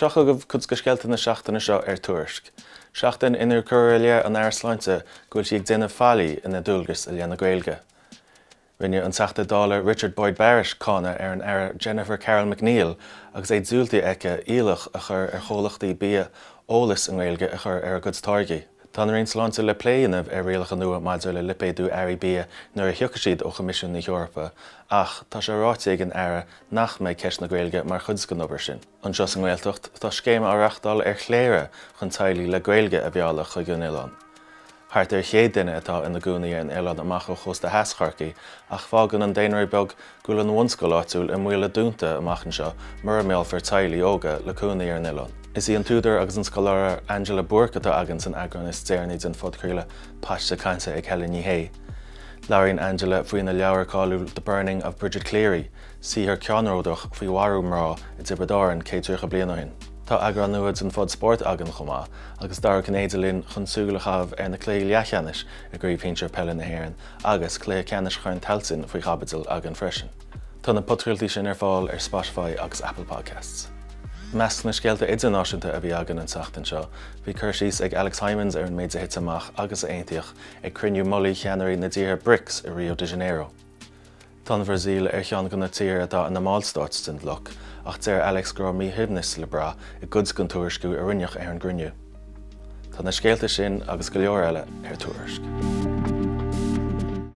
Seo chugaibh cuid de scéalta na seachtaine seo ar Tuairisc. Seachtain inar cuireadh i leith an Aire Sláinte go bhfuil sí ag déanamh faillí ina dualgas i leith na Gaeilge. Rinne an Teachta Dála Richard Boyd Barrett cáineadh ar an Aire Jennifer Carroll MacNeill agus é diúltaithe aici iallach a chur ar chomhlachtaí bia eolas i nGaeilge a chur ar a gcuid táirgí. Tá an Roinn Sláinte le plé a dhéanamh ar rialacha nua maidir le lipéadú earraí bia nuair a thiocfaidh siad ó Choimisiún na hEorpa ach tá sé ráite ag an Aire nach mbeidh ceist na Gaeilge mar chuid den obair sin. Anseo sa nGaeltacht, tá scéim á reachtáil ar Chléire chun teaghlaigh le Gaeilge a mhealladh chuig an oileán. Thart ar 100 duine atá ina gcónaí ar an oileán amach ó chósta theas Chorcaí ach fágann an daonra beag go bhfuil an bhunscoil áitiúil i mbaol a dúnta amach anseo mura meallfar teaghlaigh óga le cónaí ar an oileán. Is í an t-údar agus an scoláire Angela Bourke atá againn san eagrán is deireanaí den phodchraoladh Paiste Cainte ag Helen Ní Shé. Labhraíonn Angela faoina leabhar cáiliúil The Burning of Bridget Cleary, saothar ceannródaíoch faoi mharú mná i dTiobraid Árann 130 bliain ó shin. Tá eagrán nua den Phod Spóirt againn chomh maith, agus Dara Ó Cinnéide linn chun súil a chaitheamh ar na cluichí leathcheannais i gCraobh Shinsir Peile na hÉireann agus cluiche ceannais Chorn Tailteann faoi chaibidil againn freisin. Tá na podchraoltaí sin ar fáil ar Spotify agus Apple Podcasts. I measc na scéalta idirnáisiúnta a bhí againn an tseachtain seo, bhí cur síos ag Alex Hijmans ar an méid a thit amach agus a aontaíodh ag cruinniú mullaigh cheannairí na dtíortha BRICS i Rio de Janeiro. Tá an Bhrasaíl ar cheann de na tíortha atá ina mballstáit den bhloc, ach deir Alex go raibh míshuaimhneas le brath i gcuid den tuairisciú a rinneadh ar an gcruinniú. Tá na scéalta sin agus go leor eile ar Tuairisc.